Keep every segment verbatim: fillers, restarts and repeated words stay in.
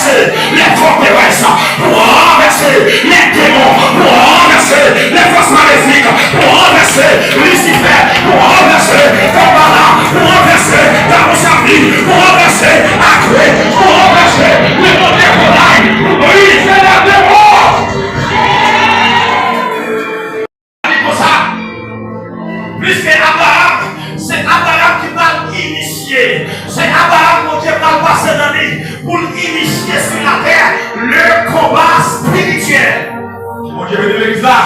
Les forteresses, pour renverser les démons, pour renverser les forces maléfiques, pour renverser Lucifer, pour renverser Barbara, pour renverser Dagon Sabri, pour renverser Akwé, pour renverser le monde des volailles, pour briser les démons. Li konsa, pliske Abraram, se Abraram ki pral inisye. Se Abraram Bondye pral pase nan li pou l inisye sou latè le konba espirityèl. Bondye beni legliz la.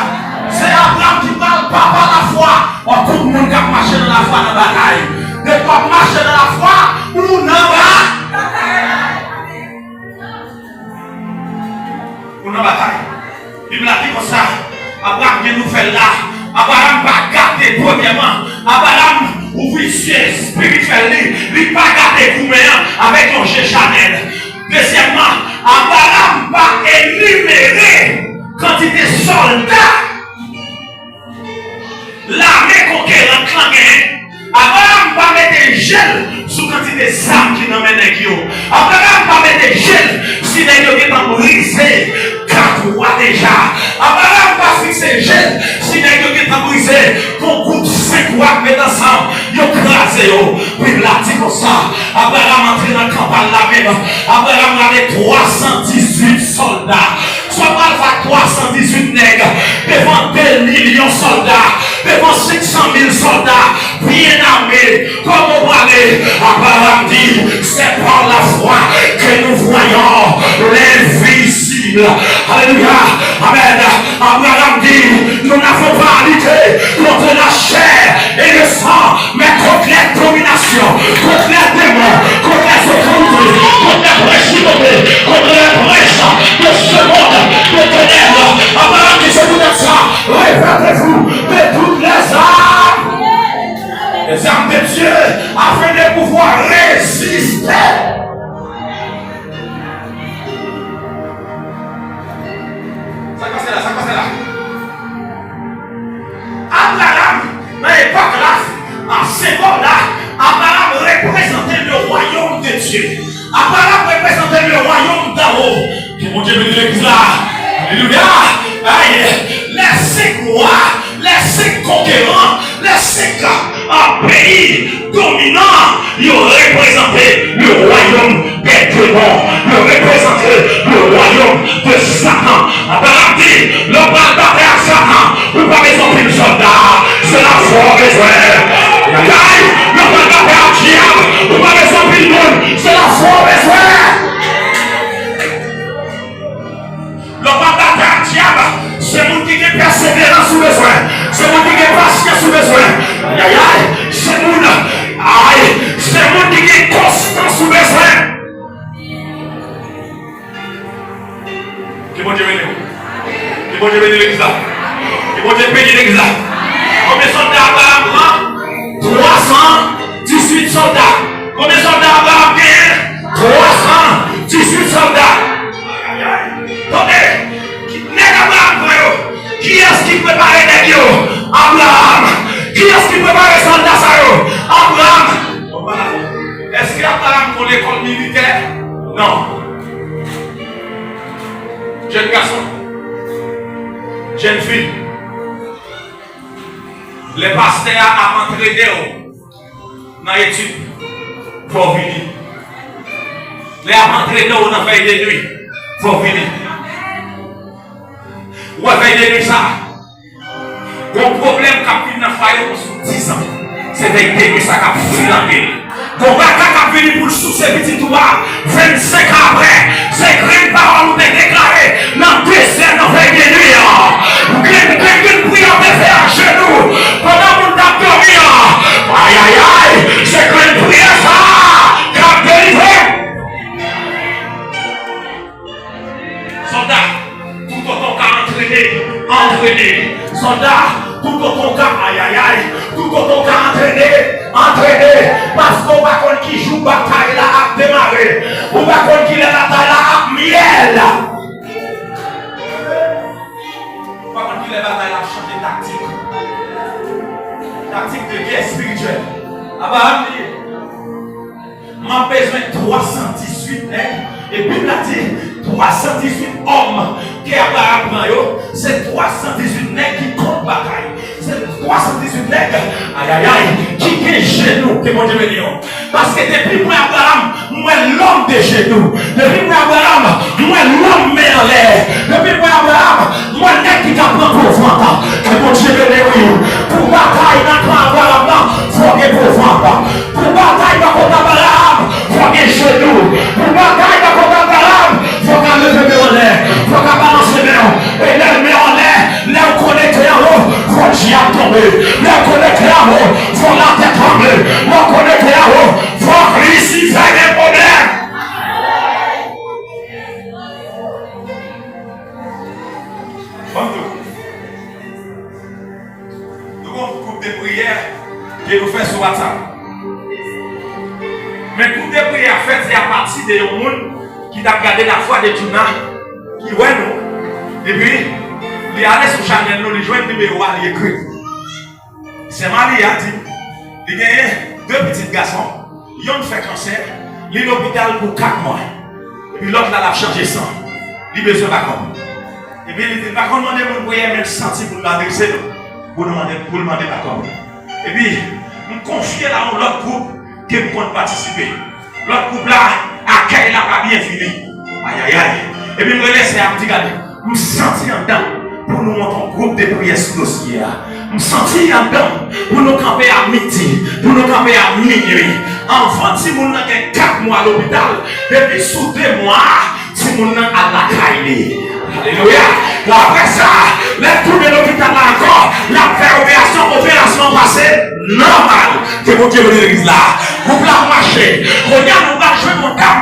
Se Abraram ki pral papa lafwa. Ò, tout moun k ap mache nan lafwa nan batay. Depi w ap mache nan lafwa, ou nan ba-, ou nan batay. Bib la di konsa, Abraram gen nouvèl la. Abraram pa gate, premyèman, Abraram ouvri zye espirityèl li, li pa gate goumen an avèk yon je chanèl. Dezyèmman, Abraram pa enimere kantite sòlda lame konkeran k lan genyen. Abraram pa mete je l sou kantite zam ki nan men nèg yo. Abraram pa mete je l si nèg yo gentan brize kat wa deja. Abraram pa fikse je l si nèg yo gentan brize. Gon gwoup senk wa k met ansanm, yo kraze yo. Bib la di konsa, Abraram antre nan kanpay la menm. Abraram rale twa san dizuit sòlda. Sa w pral fè ak twa san dizuit nèg devan de milyon sòlda, devan senk san mil sòlda byen ame? Kòman w prale? Abraram di, c'est par la foi que nous voyons l'invisible. Alelouya. Amèn. Abraram di, nous n'avons pas à lutter contre la chair et le sang, mais contre les dominations, contre les démons, contre les autorités, contre les principautés, contre les princes de ce monde de ténèbres. Abraram di, se poutèt sa, revêtez-vous de toutes les armes, les armes de Dieu, afin de pouvoir résister. Sa k pase la? Sa k pase la? Abraram, nan epòk la, a senbòl la, Abraram reprezante le royaume de Dieu. Abraram reprezante le royaume d'en haut. Ke Bondye beni legliz la. Alelouya. Ay, les cinq rois, les cinq conquérants, les cinq, ah, pays dominants, yo reprezante le royaume des démons, yo reprezante le royaume de Satan. Abraram di, lè w pral batay ak Satan, ou pa bezwen anpil sòlda, se lafwa w bezwen. Ayayay, lè w pral batay ak dyab, ou pa bezwen anpil moun, se lafwa w bezwen. Lè w pral batay ak dyab, se moun ki gen pèseverans ou bezwen. Se moun ki gen pasyans ou bezwen. Ayayay, se moun, ay, se moun ki gen konstans ou bezwen. Ke Bondye beni w. Ke Bondye beni legliz la. Ke Bondye beni legliz la. Konbyen sòlda Abraram pran? Twa san dizuit sòlda. Konbyen sòlda Abraram genyen? Twa san dizuit sòlda. Ayayay. Tande, nèg Abraram pran yo, kiyès ki prepare nèg yo? Abraram. Kiyès ki prepare sòlda sa yo? Abraram. Èske Abraram t lekòl militè? Non. Jèn gason, jèn fi, lè pastè a ap antrene w nan etid, fò w vini. Lè y ap antrene w nan vèy de nwi, fò w vini. Ou wè vèy de nwi sa? Gon pwoblèm k ap vin nan fwaye w sou diz an. Se vèy de nwi sa k ap filanbe l. Gon raka k ap vini pou l souse pitit ou a vennsenk an apre. Se grenn pawòl ou te deklare nan dezè nan vèy de nwi an. Grenn, grenn, grenn priyè w te fè ajenou pandan moun t ap dòmi an. Ayayay, se grenn priyè sa a k ap delivre w. Sòlda, toutotan w ka antrene, antrene. Sòlda, toutotan w ka, ayayay, toutotan w ka antrene, antrene. Paske w pa konn ki jou batay la ap demare. Ou pa konn ki lè batay la ap myèl. Ou pa konn ki lè batay la ap chanje taktik. Taktik de gè espirityèl. Abraram di, m ap bezwen twa san dizuit nèg E Bib la di, twa san dizuit òm ke Abraram pran yo, se twa san dizuit nèg ki konn batay. Se twa san dizuit nèg, ayayay, ki gen jenou, ke Bondye beni yo. Paske depi m wè Abraram, m wè lòm de jenou. Depi m wè Abraram, m wè lòm men anlè. Depi m wè Abraram, m wè nèg ki ka pran gwo vant. Ke Bondye beni w. Pou batay nan kan Abraram nan, fò gen gwo vant. Pou batay nan kot Abraram, fò gen jenou. Pou batay nan kot Abraram, fò ka leve men w anlè. Fò ka balanse men w. E lè men w anlè, lè w konekte anwo, fò dyab tonbe. Lè w konekte anwo, fò latè tranble. Lè w konekte anwo, fò Lisifè gen pwoblèm. Ban m di w. Nou gen yon gwoup de priyè ke nou fè sou WhatsApp. Men gwoup de priyè a fèt se apati de yon moun ki t ap gade Lafwa de Djouna, ki wè nou. Epi, li ale sou chanèl nou, li jwenn nimewo a, li ekri. Sè Maria di, li genyen de pitit gason, yonn fè kansè, li lopital pou kat mwa. Epi lòt la, l ap chanje san. Li bezwen pa kòb. Epi li di, l pa konn mande moun priyè, men l santi pou l adrese nou. Pou nou mande, pou l mande pa kòb. Epi, m konfye l a yon lòt gwoup ke m konn patisipe. Lòt gwoup la, akèy la pa byen fini. Ayayay. Epi m rele sè a, m di, gade, m santi anndan m pou nou monte yon gwoup de priyè sou dosye a. M santi anndan m pou nou kanpe a midi, pou nou kanpe a minui. Anvan timoun nan gen kat mwa lopital, depi sou de mwa, timoun nan al lakay li. Alelouya! Apre sa, lè l tounen lopital la ankò, l ap fè operasyon, operasyon an pase nòmal. Ke Bondye beni legliz la. Gwoup la ap mache. Kounye a nou pral jwenn yon dam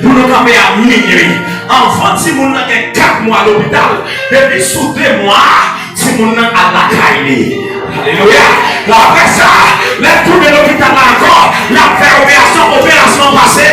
pou nou kanpe a minui. Anvan timoun nan gen kat mwa lopital, depi sou de mwa, timoun nan al lakay li. Alelouya! Apre sa, lè l tounen lopital la ankò, l ap fè operasyon, operasyon an pase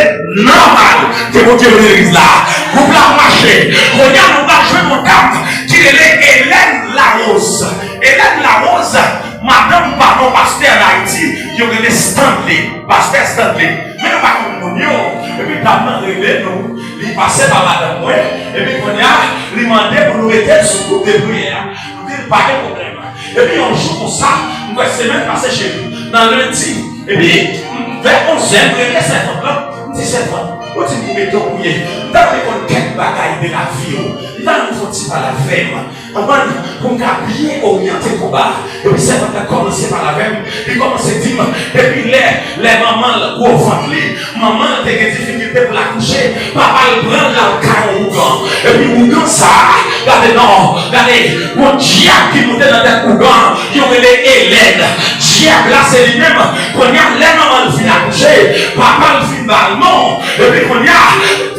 nòmal. Ke Bondye beni legliz la. Gwoup la ap mache. Kounye a nou pral jwenn yon dam ki rele Hélène Larose. Hélène Larose, madanm patwon pastè ann Ayiti, yo rele Stanley. Pastè Stanley. Men nou pa konn moun yo. Epi dam nan rele nou, li pase pa madanm mwen, epi kounye a, li mande pou nou mete l sou gwoup de priyè a. Nou di l pa gen pwoblèm. Epi yon jou konsa, m kwè semèn pase cheri, nan lendi, epi, m, vè onz è, m rele sèvant lan, m di, sèvant, ou di m pou mete w priye. M ta vle konn kèk bagay de lavi w. M ta vle w fè yon ti pale avè m. Konprann? Pou m ka byen oryante konba a. Epi sèvant la kòmanse pale avè m. Li kòmanse di m, depi lè, lè manman l gwo vant li, manman l te gen difikilte pou l akouche, papa l pran l al kay yon ougan. Epi ougan sa a, gade non, gade, yon dyab ki moute nan tèt ougan an, yo rele Hélène. Dyab la se li menm. Kounye a, lè manman l fin akouche, papa l fin ba l non. Epi kounye a,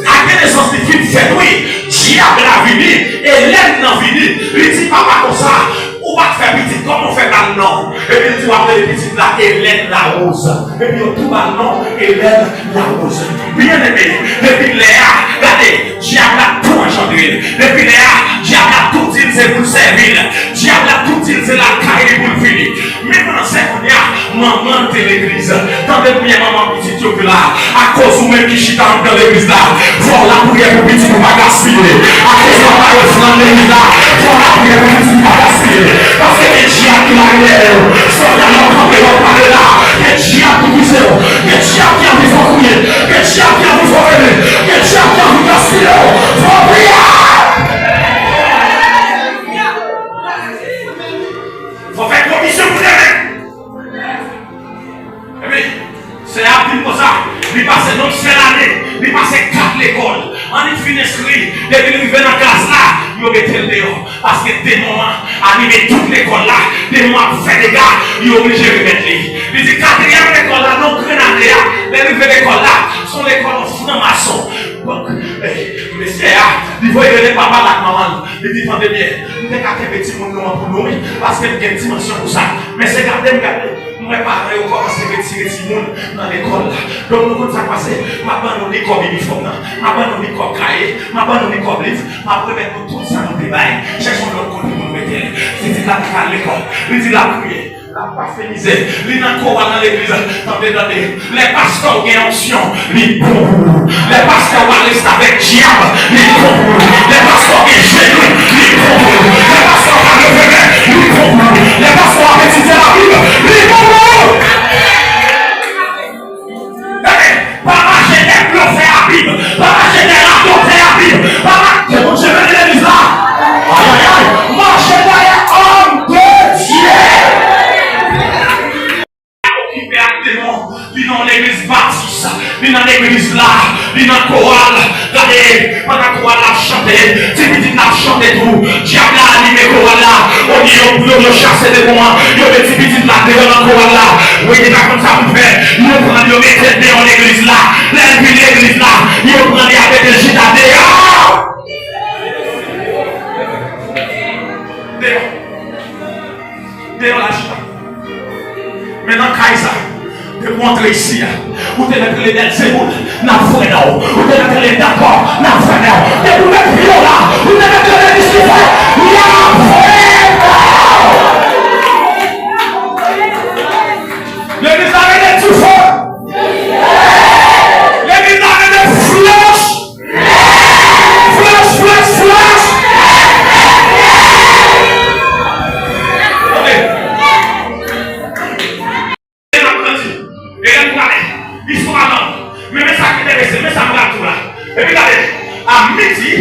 ak nesans li fin fèt, wi. Dyab la vini, Hélène nan vini, li di papa konsa, ou pa t fè pitit, kòman w fè ba l non? Epi l di, w ap rele pitit la Hélène Larose. Epi yo tou ba l non Hélène Larose. Byeneme, depi lè a, gade, dyab la tou anjandre l. Depi lè a, dyab la tou di l se pou l sèvi l. Dyab la tou di l se lakay li pou l vini. Men pandan se kounye a, manman l te legliz. Tande priyè manman pitit yo ki la. Akoz ou menm ki chita anndan legliz la, fò w lapriyè pou pitit ou pa gaspiye. Akoz papa yo fè nan legliz la, fò w lapriyè pou pitit ou pa gaspiye. Paske gen dyab ki la dèyè yo. Sòlda yo kanpe, yo pale la. Gen dyab ki vize w. Gen dyab ki anvi fè w kriye. Gen dyab ki anvi fè w rele. Gen dyab ki anvi gaspiye w. Fò w priye. Fò w fè komisyon pou demen. Epi, sè a ap di m konsa, li pase yon sèl ane, li pase kat lekòl. Annik fin enskri, depi l rive nan klas la, yo mete l deyò. Paske demon an anime tout lekòl la, demon an ap fè dega, yo oblije remèt li. Li di katriyèm lekòl la, non Grenadye a, lè l rive lekòl la, se yon lekòl yon franmason. Donk, eh, mesye a, li voye rele papa l ak manman l. Li di, tande byen, m te ka kenbe timoun nou an pou nou, wi, paske m gen dimansyon pou sa. Men se gade m gade, m wè paran yo kòmanse retire timoun nan lekòl la. Donk, nou konn sa k pase, m ap ban nou ni kòb inifòm nan, m ap ban nou ni kòb kaye, m ap ban nou ni kòb liv, m ap remèt nou tout sa nou te bay. Chèche yon lòt kote pou nou mete l. Pitit la pa ka al lekòl. Li di l ap kriye. Pase mizè, li nan koral nan legliz. Tande, tande. Lè pastè w gen onksyon, li bon pou ou. Lè pastè w pa reste avèk dyab, li bon pou ou. Lè pastè w gen jeni, li bon pou ou. Lè pastè w pa leve men, li bon pou ou. Lè pastè w ap etidye Labib, li bon pou ou. Tande, pa mache dèyè blofè Labib, pa mache dèyè ladotè Labib, pa mache, Bondye beni legliz la. Ayayay, mache dèyè òm de Dye. Okipe ak demon, li nan legliz batis, li nan legliz la, li nan koral. Gade, pandan koral la ap chante, ti pitit la ap chante tou. Dyab la anime koral la. Olye yo, yo, yo chase demon an, yo met ti pitit la deyò nan koral la. Wi, li pa konn sa pou l fè. Yo pran l, yo mete l deyò legliz la. Lè l vin legliz la, yo pran l, y ap mete l chita deyò. Deyò. Deyò la chita. Men nan kay sa, depi w antre isi a, ou te mèt rele Bèlzeboul, n ap frennen w. Ou te mèt rele Dakò, n ap frennen w. Depi w mèt pye w la, ou te mèt rele Lisifè, y ap frennen w. Legliz la rele dife. Legliz la rele flèch. Flèch, flèch, flèch. Tande. E n ap grandi. E lè n prale, istwa long. Men, men sa k enterese m, men sa m pral di w la. Epi gade, a midi,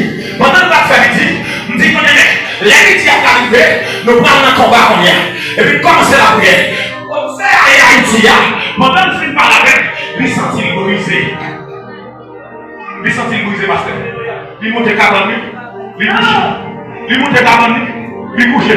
pandan n pral fè midi, m di, konnen men, lè midi a pral rive, nou pral nan konba kounye a. Epi m kòmanse lapriyè. Kòm se a e Ayiti a, pandan l fin pale avè m, li santi l brize. Li santi l brize, pastè. Li monte kabann li, li kouche. Li monte kabann li, li kouche.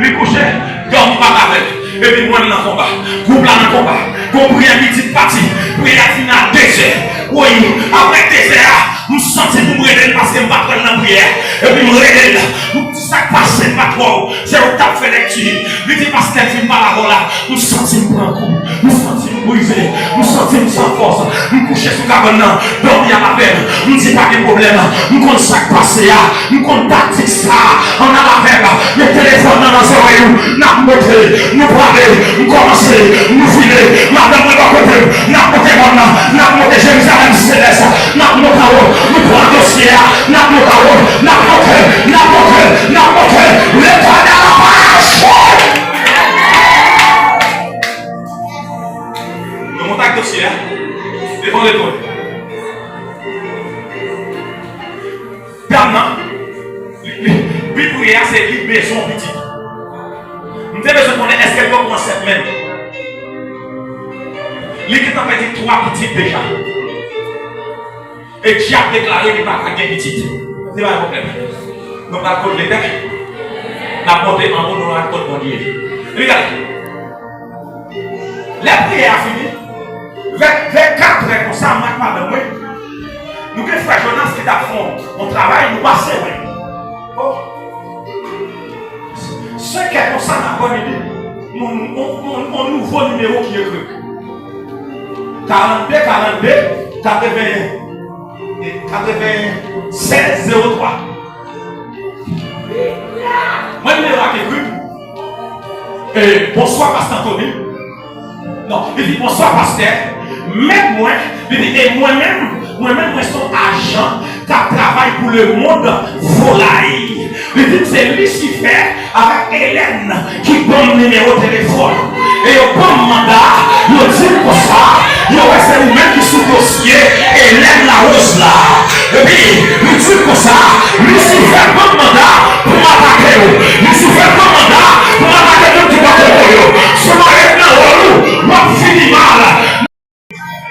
Li kouche, dòmi pa t avè l. Epi mwen, m nan konba. Gwoup la nan konba. Gon priyè midi pati. Priyè a fini a dezè. Wi, apre dezè a, m santi pou m rele l paske m pa t wè l nan priyè. Epi m rele l. M di, sa k pase, m pa t wè w. Se ou k t ap fè lekti. Li di, pastè, m fin pale avè w la. M santi m pran kou. M santi m brize. M santi m san fòs. M kouche sou kabann nan. Dòmi ap avè m. M di, pa gen pwoblèm. M konn sa k pase a. M konn taktik sa. Ann al avè m. Met telefòn nan nan zòrèy ou. N ap monte. Nou prale. M kòmanse. Nou vire. Madanm mwen bò kote m. N ap monte mòn nan. N ap monte Jerizalèm selès. N ap monte anwo. Nou pran dosye a. N ap monte anwo. N ap monte. N ap monte. N ap monte. Letènèl ap mache. Nou monte ak dosye a devan Letènèl. Dam nan, li, li, bi priyè a se li bezwen yon pitit. M te bezwen konnen èske l poko ansent menm. Li gentan pèdi twa pitit deja. E dyab deklare li pa ka gen pitit. Se pa yon pwoblèm. Nou pral kot Letènèl. N ap monte anwo, nou pral kot Bondye. Epi gade. Lè priyè a fini, vè, vè katrè konsa, mwen ak madanm mwen, nou gen frè Jonas ki t ap fè yon, yon travay, nou pase wè. Oh. Senkè konsa nan aprèmidi, yon, yon, yon, yon nouvo nimewo ki ekri. Karannde, karannde, katreven, e, katreven sèz zewo twa. Mwen nimewo a ki ekri. E, bonswa, pastè Anthony. Non, li di, bonswa, pastè. Mèt mwen, li di, e mwen menm, mwen menm, mwen se yon ajan k ap travay pou Le Monde Volaille. Li di m se Lisifè avèk Elèn ki ban m nimewo telefòn. E yo ban m manda, yo di m konsa, yo wè se ou menm ki sou dosye Elèn Larose la. Epi, li di m konsa, Lisifè ban m manda pou m atake w. Lisifè ban m manda pou m atake moun ki pòte mo yo. Si w pa ret nan wòl ou, w ap fini mal.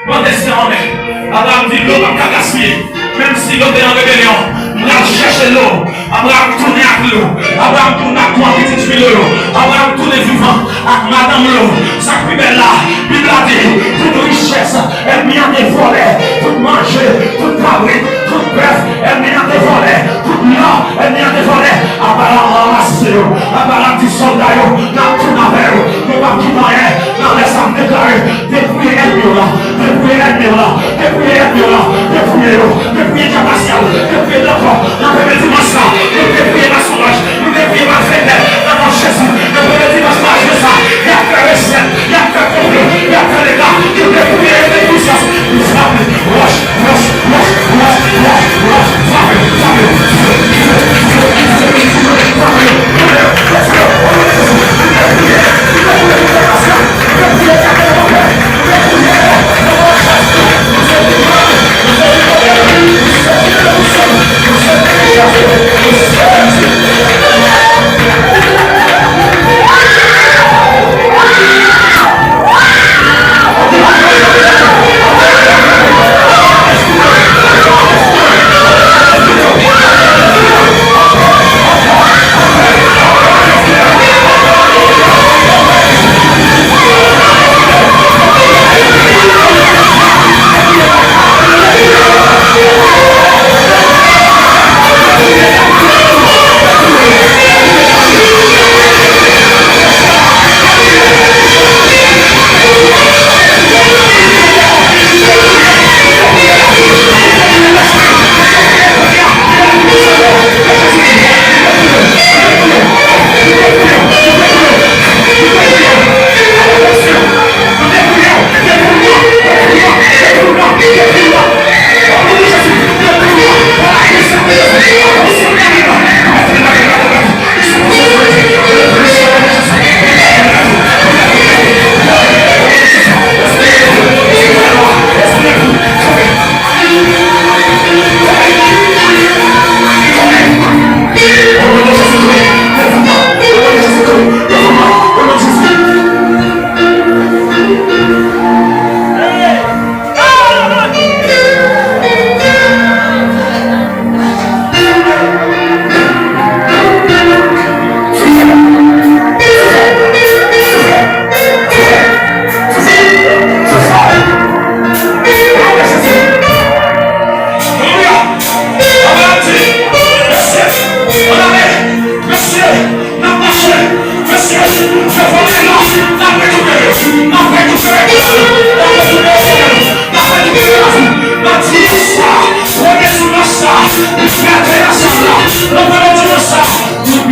Pran destè an men. Abraram di, dlo p ap ka gaspiye. Menm si dlo te an rebelyon, m pral chèche dlo. Abraram tounen ak dlo. Abraram tounen ak twa pitit fi l yo. Abraram tounen vivan ak madanm l. Sa k pi bèl la, Bib la di, tout richès, ènmi an te vòlè. Tout manje, tout kabrit, tout bèf, ènmi an te vòlè. Tout lò, ènmi an te vòlè. Abraram ranmase yo. Abraram di sòlda yo, n ap tounen avè yo. Nou p ap kite anyen. Nan lè sa, m deklare, depouye ènmi w la. Depouye ènmi w la. Depouye ènmi w la. Depouye yo. Depouye dyabasyal. Depouye lankò. Nan premye dimanch la, nou depouye masonaj. Nou depouye malfektè. Nan non Jezi. Nan premye dimanch majè sa, y ap fè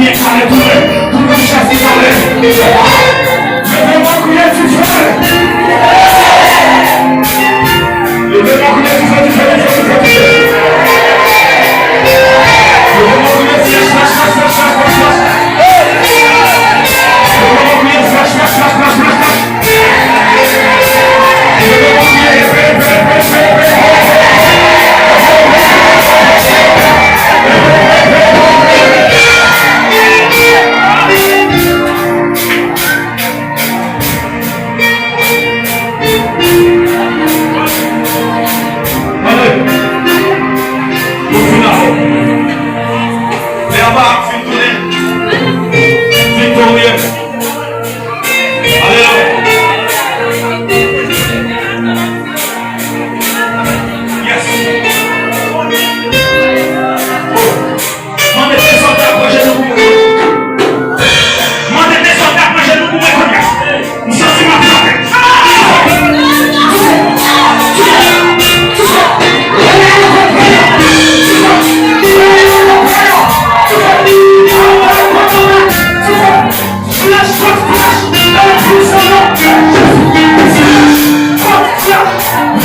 Leve men w, kriye dife. Leve men w, kriye dife, dife, dife, dife, dife. Leve men w, kriye flash, flash, flash. Leve men w, kriye flash, flash, flash. Alelouya. Yes. Oh. Mande de sòlda pran jenou pou mwen. Mande de sòlda pran jenou pou mwen kounye a. M santi m ap frape. Flash, flash, flash, dans le puissant nom de Jésus. Flash, flash,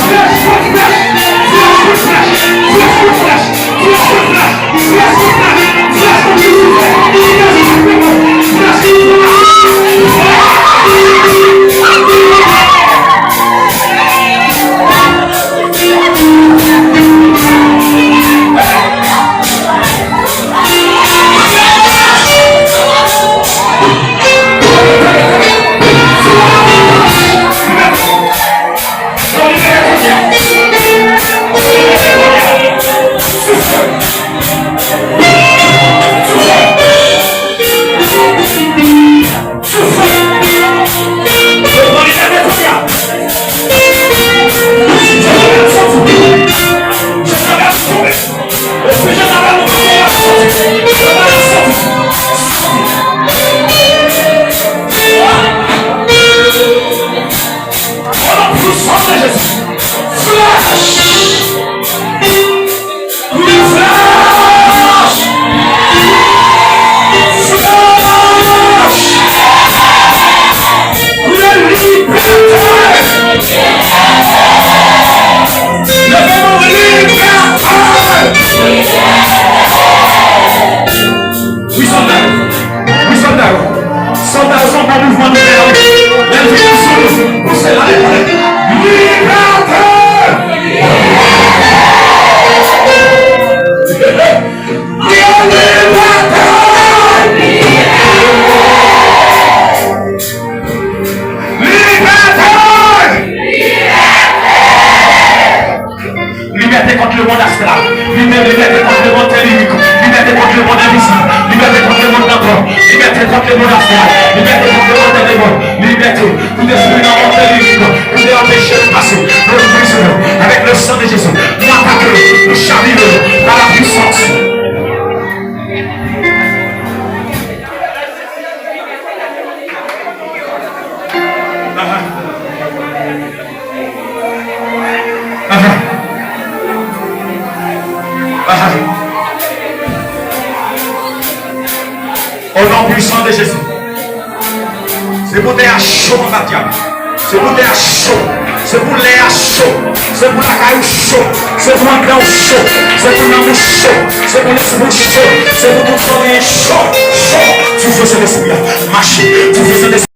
flash, flash, flash, flash, flash, flash, flash, flash, flash, flash, flash, flash, flash, flash. Flash! Flash! Flash! Libète! Leve men w, libète! Wi, sòlda yo. Wi, sòlda yo. Sòlda yo, se yon bon mouvman nou fè la, wi. Lè l vin sou nou, pouse l ale, ale. Libète! Libète! Libète! Libète kont lemonn astral. Libète, libète kont lemonn tèlirik. Libète kont lemonn envizib. Libète kont lemonn nan kò. Libète kont lemonn astral. Libète kont lemonn tèlirik. Libète. Tout espri nan monn tèlirik ki te anpeche nou pase, nou brize yo avèk le sang de Jésus. Nou atake yo, nou chavire yo par la puissance. Aha. Aha. Aha. Au nom puissant de Jésus. Se pou tè a cho anba dyab. Se pou tè a cho. Se pou lè a cho. Se pou lakay ou cho. Se pou anndan ou cho. Se pou nanm ou cho. Se pou lespri ou cho. Se pou tout fanmi cho. Cho. Sou fè Sentespri a. Mache. Sou fè Sentespri.